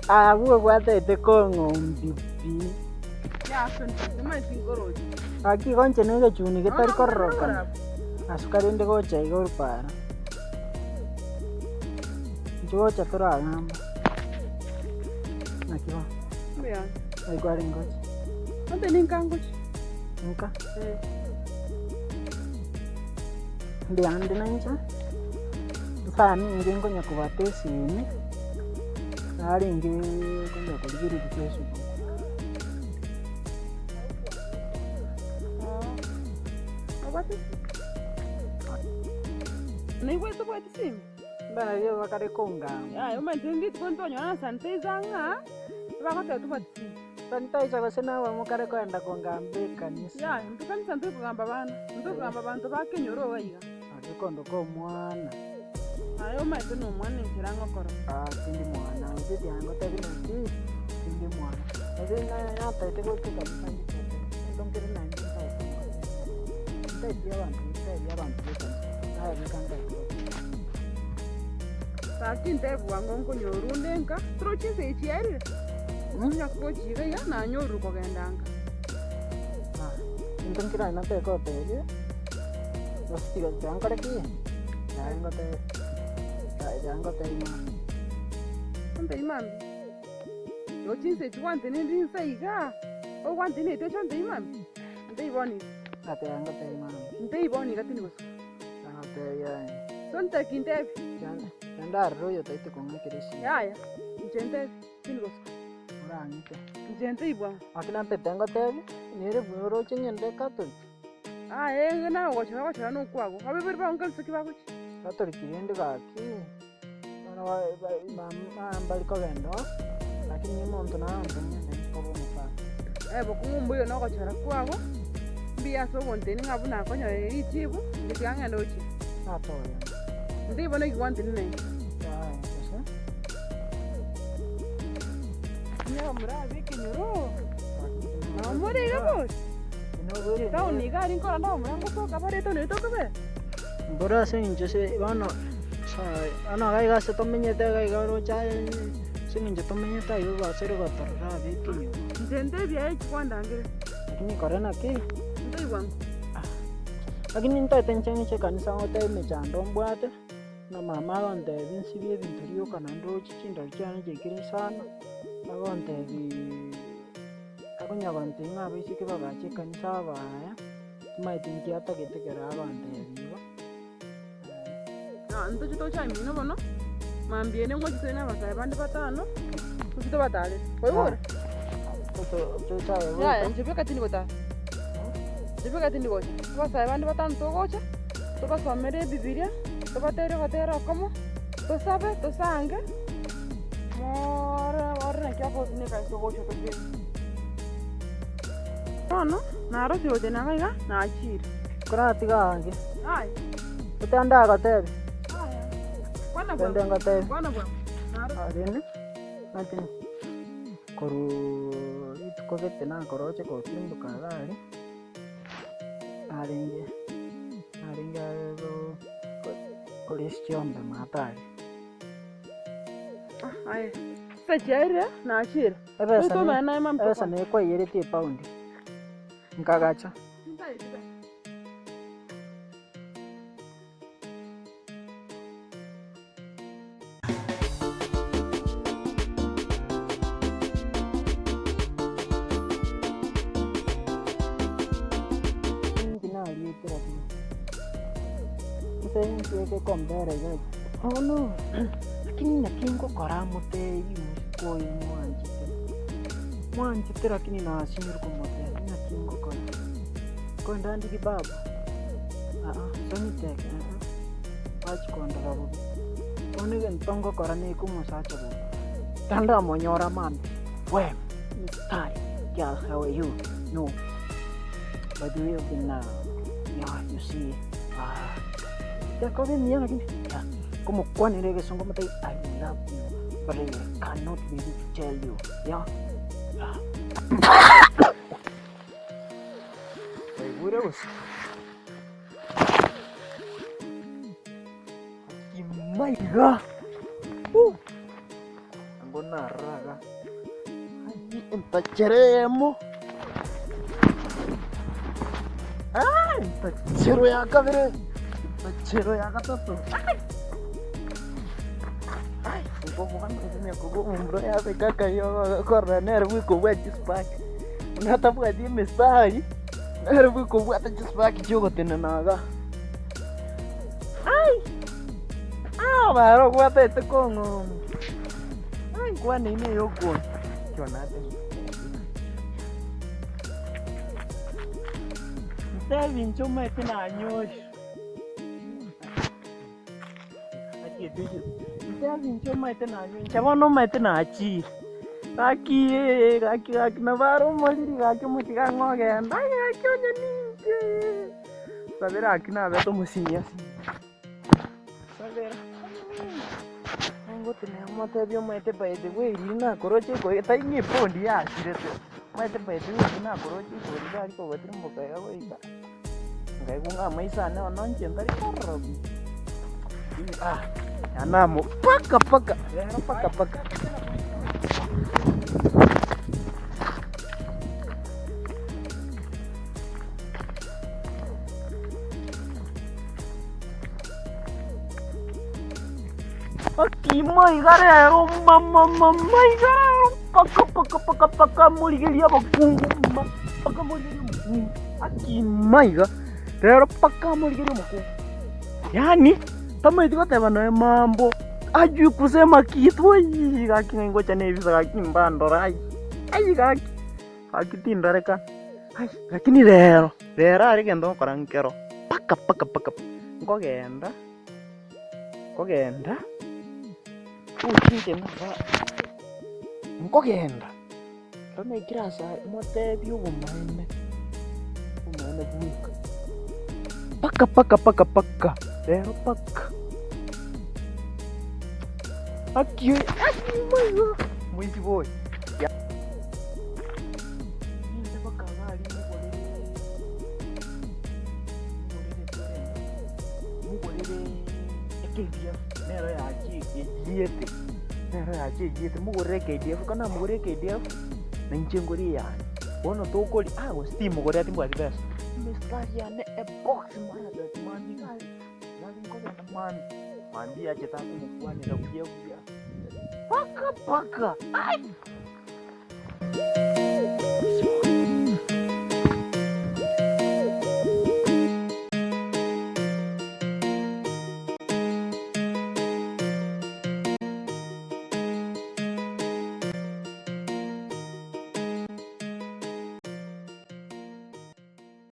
Abwo gwataete kong'ombi pi. Gaki igo inche na egechuni getari kororokana, asuka rende gocha iga orwa para. Inche gocha toragamba. Naki bono? Naki kwarenge gocha? Nka? Mbuya na inche, mfano nigo nkonya kobata esimi, narenge konya korigereria Facebook. Naigwete obwate esimi? Mbarabwo bakare kongamba. Yaya omanyete rituko ntonyora na sanitizer ng'a, ebagoteba tobwati simi. Sanitizer gose nabamwe kare kogenda kongamba ekanisa. Yaya intwe kanisa ntori kogamba bana, ntori kogamba banto ba kenyoro iga iga. Ase kondoka omwana. Aye omanyete na omwana enchera ngokora. Ah tindi mwana, inche tiangotebi naki, tindi mwana. Gose natagete gocha ekanisa nchitete, egento nkere naende ntagete ngotebe. Ntebi abanto ntebi abanto ba ekanisa, naye bweka ntagete goteba. Gaki ntebi bwango nkonyorwa onde nka, torochi ense eye chiaerire? Onya gochia iga iga nanyorire kogenda nka. Egento nkere aye natagete gotebia, gose tiga tiga nkore ki? Naye ngotebie, tiga ngotebie mambia. Ontebie mambia? Igo chinsa echi gwanteneire inse igaa, ogwantenetie oche ontebie mambia? Ntebie bono iga. Nateba ngotebie mambia. Ntebie bono iga tindi gosuka. Nagotebia aye. So ntaki ntebie? Tiga ndarore oyotaete kong'akera esimi. Yaya, inche ntebie, tindi gosuka. Orang'ite. Inche ntebie bwango. Gaki nantete ngotebie, nere buya oroche ng'ende Catholic. Aye naye ogochora ogochora nokwago, abaibori bao nkanisa ki bagochia? Catholic rende gaki, bono mama mbari kogenda oo, lakini omonto naanche ng'ende koba omofani. Aye bokong'u mbuya nogochora kwago, mbuya ase ogonteni ng'a buna akonyorire richibu, inche tiga ng'ende gochia. Natogenda. Ntebie bono eki gwanteni nainche. Yaya gose. Inye abamura aba ekenyoro, nabo more iga bori? Etaoni iga aria nkorora abamura ngosoka bare etaoni eyio tokobera. Mboro ase eng'encho ase bono bono iga iga ase tomenyete iga iga oroche aye ase eng'encho tomenyete aiga obasire gotorora abe ekenyoro. Inche ntebie aye eki kwandangereria. Lakini kore naki? Ntebie bwango. Lakini ntaete inche ng'iche ekanisa ngotebie emechando mbwate, na mama agontebia nsibie ebinto rioka naende roche chindoro chiane chiaikire isano, agontebiiii akonya gontebia ng'a abaiseke bagacha ekanisa abaya, timanyeti nki atagete ekero agontebia igo. Ntoche toche amino bono, mambia ere ngochi tore na abasae bande batano, toche tobatarere. Kwaigure? Toche aye Yaya gocha. inche bweka tindi gotara, inche bweka tindi gocha. Abasae bande batano togocha, tobasomere ebibiria, tobaterie ogotera okomo, tosabe, tosange, moooore ore naki ogosineka ekanisa ogocha tochie. Bono, narosire gocha iga iga, nachire. Koratiga ange. Aye. Ekero ndagotebie, Aya. Kwana rende bwango. ngotebie, Kwana bwango. Narosire. ah, rende omanyete korwa rituko gete nakoroche gotimboka iga aria, narenge narenge are go korisia chiombe maate aria. Ah, aye. Chinsa chiaerire, nachire. Ebesa Totomanya naye mambia ebesa tokwana. neye kwaiyeretie epaundi, nkagacha. Tintageti besa. Inki nariete lakini inse inki egekombera iga bono lakini naki ngokora amotebi omosike oyo mwanchete, mwanchete lakini nasinyire komotebia naki ngokora. Kogenda ndigi baba, aa soniteke aa, bachia kondora bobe. Bono egento ngokora neke omosacha bobe, ekero ndamonyora mambia, we mistari, girl how are you, no, by the way I've been yeah you see tekoba emiya lakini yeah, komokwanera egesongo omotebie I love you but I cannot be able to tell you, yeah, yeah. Kwaigure gose? Kimaiga! Woo! narora iga, ayii entachere eyemo, aah entachero ya kabere, entachero ya gatato aii, aii omomura yabeka akayogo korora nere bweka obwate chisipaki, buna atabwati emistari, nere bweka obwate chisipaki chiogotenena igaa. Ai! Ah, bare obwatete kong'ong'u. Ai, nkwane ime ey'okwonda. Ekio nate. Ntebi inche omanyete nanyorire. Ntebi inche omanyete nanyorire, inche bono omanyete nachire. Gaki ee, gaki gaki nabo are omoriri gaki omotiga ang'e ogenda, aye gaki onye ninche. Sabera gaki nabete omosinyasi. Sabera ngotenena motebie omanyete by the way riria nakoroche iko tari ng'a epondi yasirete, omanyete by the way riria nakoroche igoro iga aria kogotirimboka iga goika, nkaigwa ng'a amaiso ane bono inche ntari korora buya. Ah, yanamo paka paka, rero paka paka. Akimo iga rero mama iga rero paka paka paka paka morigererie abakungu ma paka morigererie omokungu akima iga rero paka morigererie omokungu yaani tamaeti goteba noe mambo ajui kusema kitu aii gaki ng'ai ngocha na ebisa gaki mbandore aye aye gaki gaki tindoreka aye lakini rero rero are egento ngokora nkero paka paka paka nkogenda. Nkogenda, ochinche naba nkogenda, ekero naikire ase aya motebie obomaene, obomaene bweka, paka paka paka paka, rero paka, aki oyo aki maiga moisibe oyo. Ng'ende mpaka iga aria mogorere mogorere torende. Mogorere eKDF nero yachi echiete, nero yachi echiete, mogorere eKDF, ekero namogorire eKDF, na inche ngore eyane. Bono tokoria, ah gose timogorera timbwati besa, emesitari yane ebox maridadi mambia iga aria, iga aria nkogenda mambia, mambia yachete akomokwanera buya buya, paka paka ai.